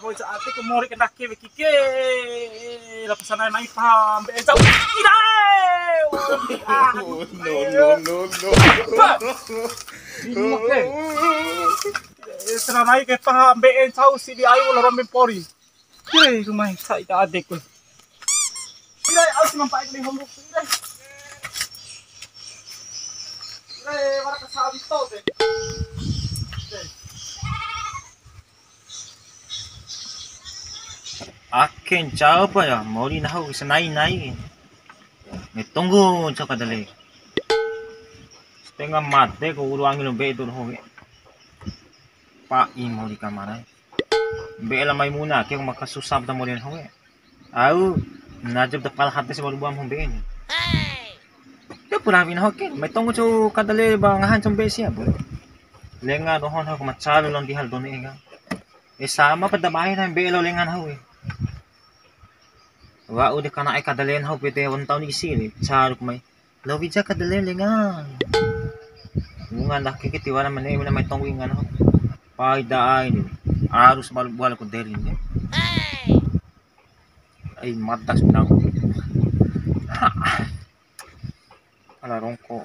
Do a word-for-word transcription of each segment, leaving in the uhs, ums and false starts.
Oi, sa ate ku mori kena ke weki ke. Lapisan nai paha mbe'e cau. Irae. Ah, no, no, no, no. Ini mah ke. Seranai ke paha mbe'e cau si di ayu lorong mempori. Hei, rumah sa ita adek ku. Irae, au si mampa ku di hombu. Irae. Irae, wara ka sawi to de. Ake ncau pa ya, mori nahu sanai-nai. Me tonggo ncau kadale. Setengah mate ko ulu angi lo mbe'e tu doho ke. Pa'i mori kamana. Mbe'e la Maimuna ke maka susah ta mori nahu ke. Au najab da pala hate si baru buam ho mbe'e ni. Ya pura wina ho ke, me tonggo ncau kadale ba ngahan ncau mbe'e sia, bo. Lenga dohon ho ma caru lon di hal done ega. E sama pada mai na mbe'e lo lengan hau e. Wa'u de kana e kadalen hau pete won taun isi le, caru mai. Lo wija kadalen lengan. Wunga ndake ke tiwara mene mena mai tonggo ingan hau. Pai da ai ni. Arus bal bual ku deri ni. Ai mata senang. Ala rongko.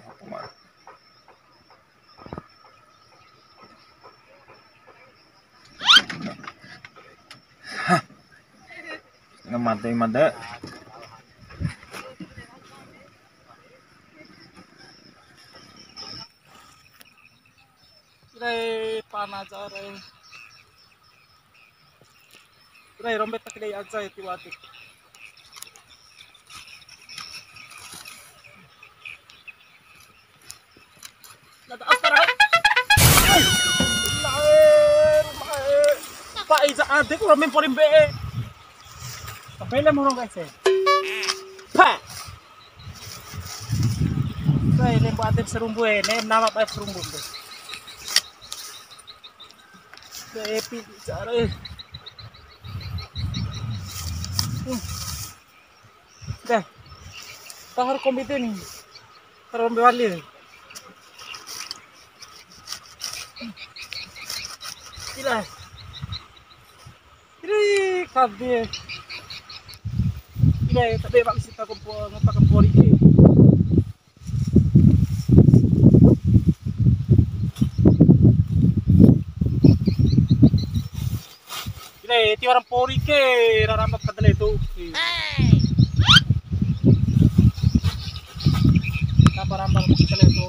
Hah. Ngemate mate. Re, pana aja re. Re, rombe tak dei aja ya tiwati. Nada askara. Pak Iza adek rombe porim be. Apa yang mau guys? Pak. Bae, lembo ade sarumbu e, ne nama bae sarumbu de. Bae, pi bicara e. Hmm. Deh. Tahar kombi de ni. Terombe wali. Gila. Iri kabe. Ire, tabe bang sita ko po, ngapa ke pori ke. Ire, ti orang pori ke, raramba kadale tu. Apa ramba kadale tu.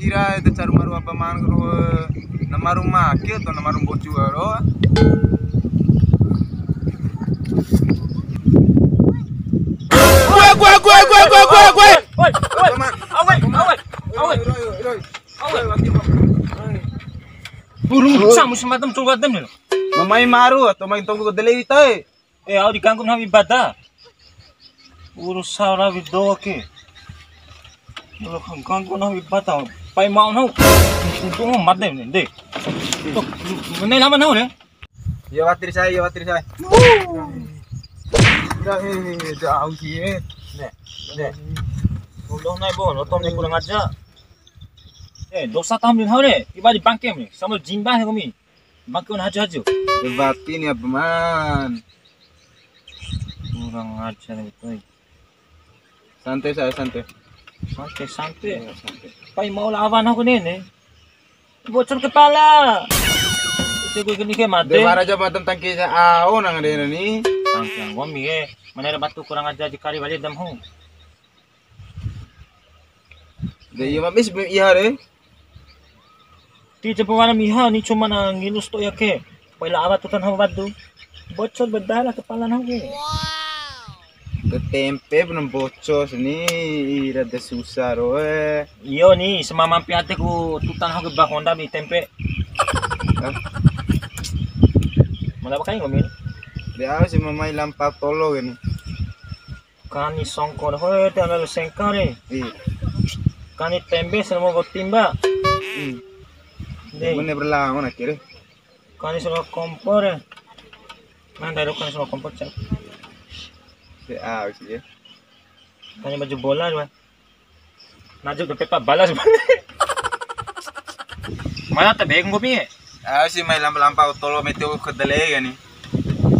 Ira ede caru maru apa man ro, na maru make atau na maru mbocu ro. Gue, gue, gue, gue, gue, gue, gue. Woi, woi. Awe, awe, awe. Awe, wati, Bang. Burung samu sematam coba tem ni. Mamai maru atau main tonggo delewi tae. Eh, au diganggu nahu ibadah. Urusan rawi doho ke. Kalau ganggu nahu ibadah, pai mau nahu. Untung mate ni, de. Tuh, mene lama nahu de. Iya, khawatir saya, iya, khawatir saya. Ya, eh, eh, eh, jauh sih, eh. Ne, ne. Udah naik, Bo, nonton ni kurang aja. Eh, dosa tahu ni nahu de. Tiba di bangke ni, sama jimbah ya kami. Bangke na haju-haju. Wati ni apa man? Kurang ajar itu. Santai saya, santai. Santai, santai. Iya, santai. Pai mau lawan aku ni, ni. Bocor kepala. Itu gue gini ke mate. Dewa Raja Batam tangki sa au nang de ni. Tangki yang gua mi ke. Mana ada batu kurang ajar di kari balik dam hu. De iya, mamis be iya re. Ti cepu mana miha ni cuma na nginus to ya ke. Pai la awa tutan hama batu. Bocor bedala kepala nahu ke. Te tempe belum bocor sini, ira de susah ro, eh. Iyo ni, semamampi ate ku tutan hama ke ba Honda mi tempe. Hah? Mala pakai ngomi. De au si mamai lampa tolo gini. Kani songko de, hoe, te ana sengka re. Iya. Kani tembe sama timba. Hmm. De. Mene berlangon akhirnya. Kani sama kompor ya. Mana ada kani sama kompor, cak. De au sih ya. Kani baju bola, Bang. Naju dompet pa balas. Mana ta beng nggomi? Ah, si mai lampa-lampa tolo mete kadale kani.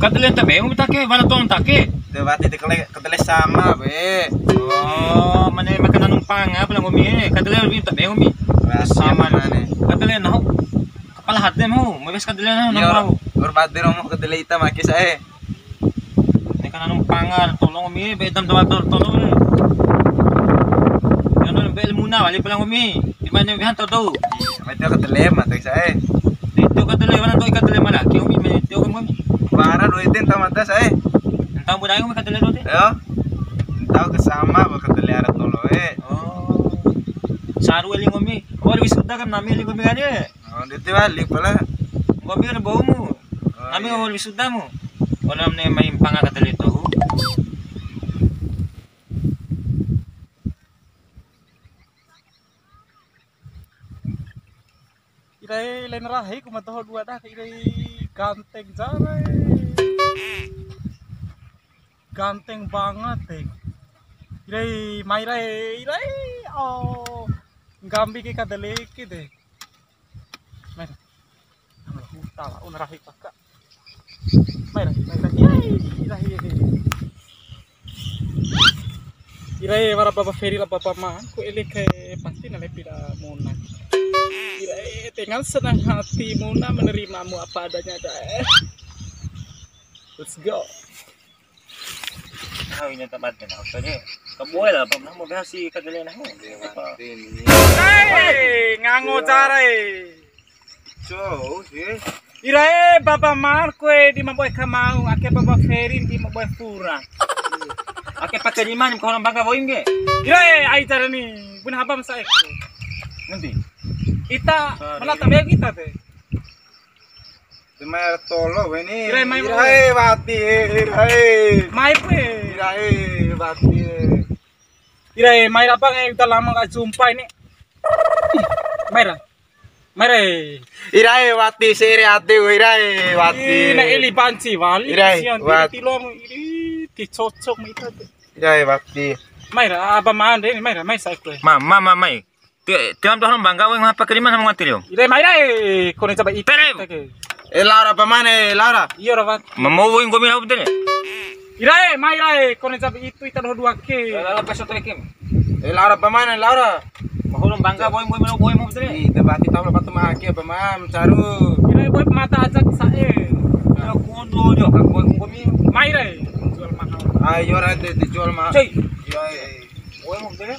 Kadale ta beng nggomi ta ke, mana tong ta ke? Te wati te kale, kadale sama be. Oh, mane makan anu mpanga pala nggomi. Kadale lebih ta beng nggomi. Sama. Kadale nahu. Kepala hati mu, mewes kadale nahu. Iya, nahu. Ur bade romo kadale ita make sae. Ne'e kan anu mpanga tolo nggomi, be dam dua tolo. Yang nol be muna wali pala nggomi. Di mana wehan tau tau. Mai tio kadale mata sae. Di tio kadale mana tau kadale mana? Ki nggomi mai tio nggomi. Bara dua iten ta mata sae. Entah budaya nggomi kadale dua. Ya. Entah ke sama ba kadale ara tolo e. Oh. Saru wali nggomi. Oh, wisuda kan nami wali nggomi kan ya? Oh, ndede wali pala. Nggomi kan baumu. Oh, nami iya. Wali wisudamu. Wala mane mai mpanga kadale tau. Irae, lain rahi ku ma doho dua dah, irae ganteng jare. Ganteng banget deh. Irae, mai rae, irae. Oh, nggambi ke kadale ke deh. Mai. Huta lah, una rahi paka. Mai rahi, mai rahi. Yai, rahi. Irae, wara baba Feri la baba man, ku ele ke pasti na lepi la Muna. Irae, dengan senang hati Muna menerimamu apa adanya, dae. Let's go. Nah, ini tempat kenapa dia? Kamu lah, Bang, mau kasih ke dia, nah. Hei, ngango cara, eh. Cou, sih. Irae, baba Marco, eh, di maboe kamau, ake baba Ferin, di maboe pura. Ake pakai lima, ni, kalau bangga boim, ge. Irae, ai cara ni, bun haba masa eko. Nanti. Ita, mana tak bayar kita, teh? Mai tolo weni. Irae, mai. Irae, wati, irae. Mai, pe. Irae, wati. Irae, mai apa ngai uta lama gak jumpa ini. Mai ra. Mai ra. Irae, wati, sere ate, irae, wati. Ih, na eli banci wali. Irae, kasihan, wati. Tilo, iri, ti cocok, mai ita. Irae, wati. Mai ra, apa maan deh, mai ra, mai sa kue. Ma, ma, ma, mai. Ti, tiam doho bangga weng hapa kiriman sama ngati rio. Ire mai rai, kone coba itu. Tere. Oke. Eh, Laura pamane, Laura. Iyo, Rafa. Mamau weng gomi hau tene. Ire, mai rai, kone coba itu ita doho dua ke. Lala peso tekim. Eh, Laura pamane, Laura. Mahulum bangga boy boy melo boy mau tene. Ih, tebati tau lepat ma ke pamam caru. Ire boy mata aja sae. Ya kondo jo kan boy gomi. Mai rai, jual mahal. Ayo ra, dijual mahal. Cuy. Iya, iya.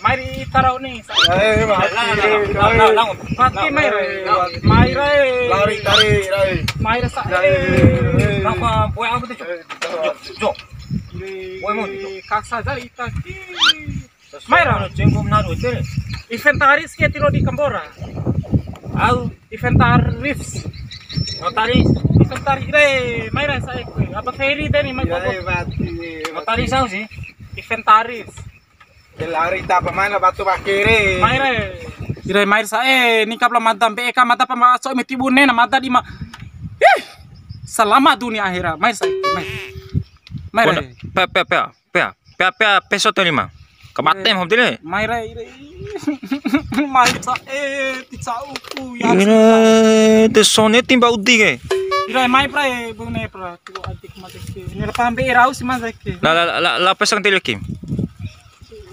Mai ri ita rau ni. Eh, mati. Lao, lao, lao, lao. Mati mai re. Lao. Mai re. Lari, lari, lari. Mai re sa. Lari. Kenapa? Kue apa tuh, Cok? Cok, Cok. Kue mau, Cok. Kasa jali ita ki. Mai ra. Cengkum naru, Cok. Inventaris ke tiro di Kambora. Au. Inventaris. Notaris. Inventaris re. Mai ra sa kue. Apa Ferry deh ni, mai. Iya, mati. Notaris au sih. Inventaris. Lari ta pamain la batu bakere. Mai re. Ire mai sa e, ningkap la mada mbe'e ka mada pa ma so meti bune na mada di ma. Ih. Salama dunia akhira. Mai sa e, mai. Mai re. Pe, pe, pe, pe, pe, pe, peso to lima. Kabatem hom tile. Mai re, ire. Mai sa e, ti cau ku ya. Ire, te sone timba udi ke. Ire mai pra e, bune pra. Ku adik mate ke. Ni pambe rau si mada ke. La, la, la, la, peso tile kim.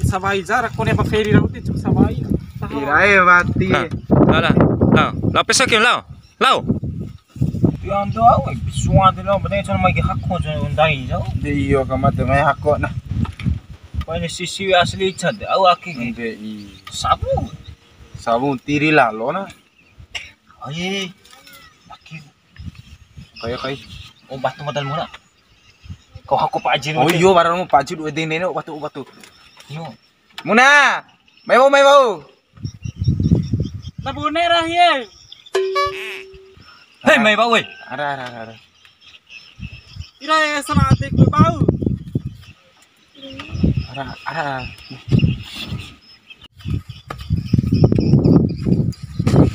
Sawai jara kone ba Feri rau ti cuk sawai. Irae wati. Lao, lao, lao. Lao, lao, peso ke, lao. Lao. Ya ando au, suan de lao, bene cuma mai hako jo ndai jo. De iyo ka mate mai hako na. Paine sisi asli cad, au aki. De i. Sabu. Sabu tiri lalo na. Ai. Aki. Kai, kai. Oh, batu modal murah. Kau aku Pak Haji. Oh, iyo, barang mau Pak Haji dua dene, batu, batu. Iyo. Muna, mai wa'u, mai wa'u. Tabune rahi e. Hei, mai wa'u, wei. Ara, ara, ara, ara. Ira e, sana atik bau. Ara, ara.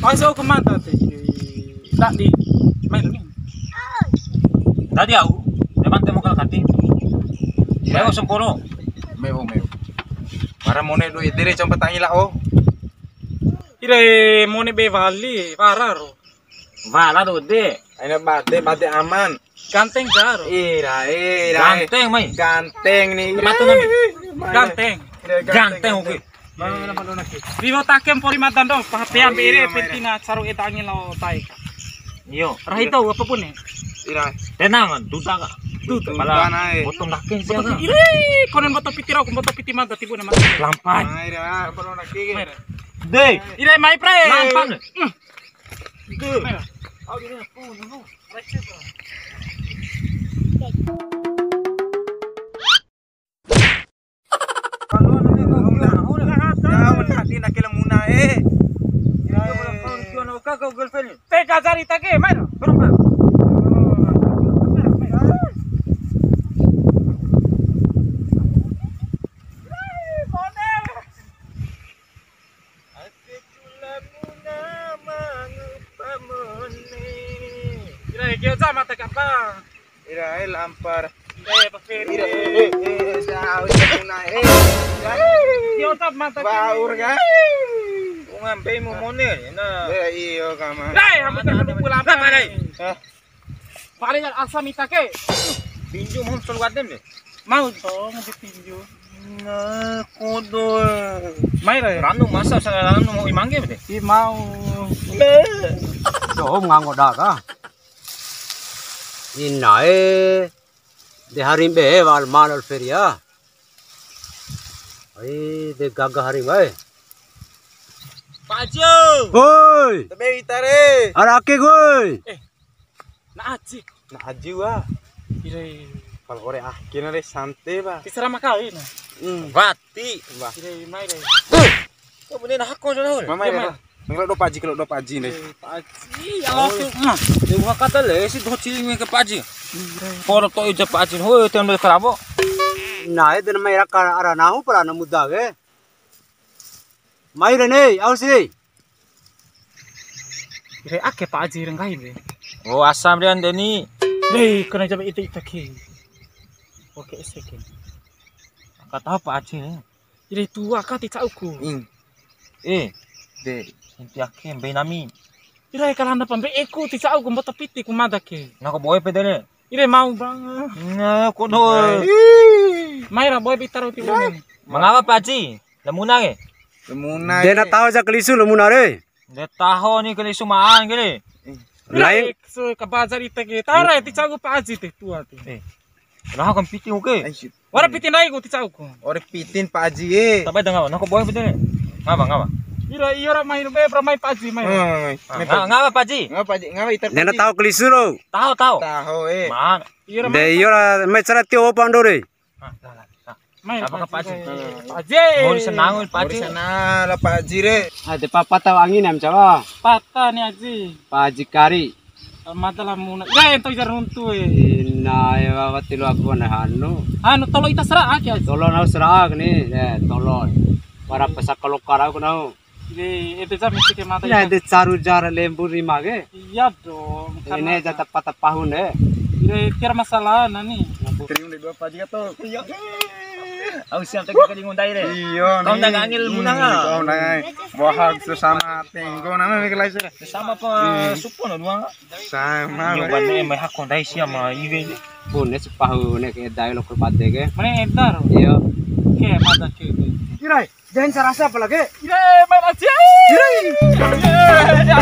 Masuk ke mata teh. Tadi. Tadi au, depan temu kal kati. Iya. Meo semporo. Meo, meo. Para mone do idere compa tangi lah, oh. Ire mone be wali, wara ro. Wala do de. Aina bade, bade aman. Ganteng jaro. Ira, ira. Ganteng, mai. Ganteng ni. Batu nami. Ira, ganteng. Ira, ganteng, ganteng, oke. Bang, mana pandona ki? Riwo takem pori madan do, pahatean be ire pentina caru eda angi lao tai. Iyo. Rahi tau apapun ya. Ira. Tenang, duda ka. Duda. Pala potong kaki sia ka. Ire, konen mboto piti rau, mboto piti mada tibu nama. Lampai. Mai ra, pandona ki. Dei. Ire, mai pre. Lampan. Teka jari take, mai. Ake cula muna mangupa mone. Ira, ake oca mata kapang. Ira, ai lampar. Eh, Pak Ferry. Ira, eh, eh, eh, jauh muna, eh. Ake oca mata. Baur, kan? Ungampe mu mone, nah. Eh, iyo, kama. Dai, hamu tak perlu pulang. Hah? Paling asam ita ke. Tinju mau selalu adem deh. Mau dong di tinju. Nah, kodo. Mai ra. Ranu masa sa ranu mau imangge deh. I mau. Doho ngango daka. Inae. De harim be wal manal feria. Ai, de gaga harim ai. Pak Haji. Woi. Tebe itare. Arake woi. Eh, Na aji. Na aji wa. Ire. Kalau ore ah, kena re sante ba. Tisara makawi na. Hmm. Wati. Wah. Ire mai re. Kau punya nah kau sana. Mama ya. Menglo do paji, kalau do paji nih. Paji. Ya oke. Nah, dia buka kata le si do cili ke paji. Poro to ija paji. Hoi, tiang do karabo. Nah, itu namanya raka aranahu para anak muda ke. Mai re nei, au si. Re ake Pak Aji re nggahi re. Oh, asam re ande ni. Re, kena jabe ita ita ke. Oke, ese ke. Aka taho Pak Aji re. Ire tua ka ti ca'uku. Ing. Eh, de, inti ake mbei nami. Ire kalanda pa mbe'eku ti ca'uku mboto piti ku mada ke. Nako boe pede re. Ire mau bang. Nah, kodo. Ih. Mai ra boe bita roti bune. Mangapa Pak Aji? Lamuna ke? Lamuna. De na taho ja kalisu lamuna re. De taho ni kalisu maan ke re. Lain. Su kabajar ita ke. Tara ti ca'uku Pak Aji te tua te. Eh. Raho kan piti oke. Wara piti nai ku ti ca'uku. Ore pitin Pak Aji e. Tabai dengar, nako boe piti ni. Ngapa, ngapa? Ira iyo ra mai be pra mai Pak Aji mai. Ngapa Pak Aji? Ngapa Pak Aji? Ngapa ita? De na taho kalisu ro. Taho, taho. Taho e. Maan. Iyo ra mai. De iyo ra mai cara tio pandore. Mai, apa ke Pak Aji? Pak Aji. Mau senang Pak Aji. Mau senang lah Pak Aji re. Ada papa tahu angin am cawa. Patah ni Aji. Pak Aji kari. Mata lah muna. Ya ento jar runtu e. Ina ya wati lu aku na hanu. Anu tolo ita sera aki Aji. Tolo nau sera ni. Ya tolo. Para pesak kalau karau kenau. Ede, ede ja misi ke mata. Ina ede caru jara lembu rima ke. Iya dong. Ini aja tepat tepat pahun deh. Ire tiar masalah nani. Kering udah dua paji atau? Iya. Au siap tak kering undai deh. Iya. Kau udah ngangil munang ah. Kau udah ngai. Wahag sesama tenggo nama mikir lai sih. Sama apa supo no dua. Sama. Yo bane mai hakon dai sia ma iwe. Bune sepahu ne ke dai lokal pade ke. Mane edar. Iya. Ke mata ke. Irai. Jangan sarasa apa lagi? Ire, main aja. Ire. Ire, aja.